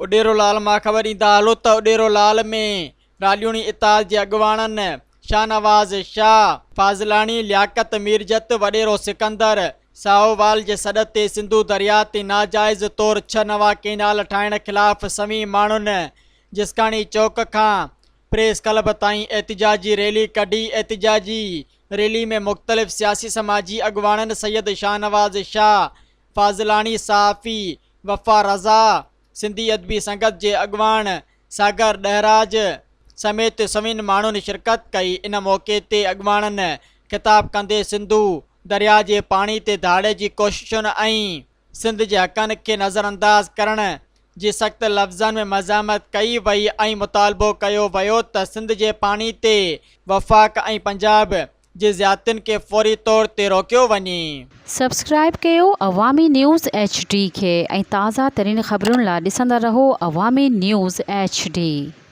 اڏيرو لال مان خبر ڏيندا هلو ته اڏيرو لال ۾ راليوڻي اتحاد جي اڳواڻن شاهنواز شاهه، فاضلاڻي، لياقت ميرجت، وڏيرو سڪندر ساهووال جي سڏ تي سنڌو درياء تي ناجائز طور ڇهه نوان ڪئنال ٺاهڻ خلاف سوين ماڻهن جسڪاڻي چوڪ کان پريس ڪلب تائين احتجاجي ريلي ڪڍي احتجاجي ريلي ۾ مختلف سياسي سماجي اڳواڻن سيد شاهنواز شاهه، فاضلاڻي، صحافي وفا رضا، سنڌي ادبي سنگت جي اڳواڻ ساگر ڏهراج سميت سوين ماڻهن شرڪت ڪئي. ان موقعي تي اڳواڻن خطاب ڪندي سنڌو درياء جي پاڻي تي ڌاڙي جي ڪوششن ۽ سنڌ جي حقن کي نظرانداز ڪرڻ جي سخت لفظن ۾ مزاحمت ڪئي وئي ۽ مطالبو ڪيو ويو ته سنڌ جي پاڻي تي وفاق ۽ پنجاب جي زيادتين کي فوري طور تي روڪيو وڃي. سبسڪرائيب ڪيو عوامي نيوز ايڇ ڊي کي ۽ تازه ترين خبرن لا ڏسندا رهو عوامي نيوز ايڇ ڊي.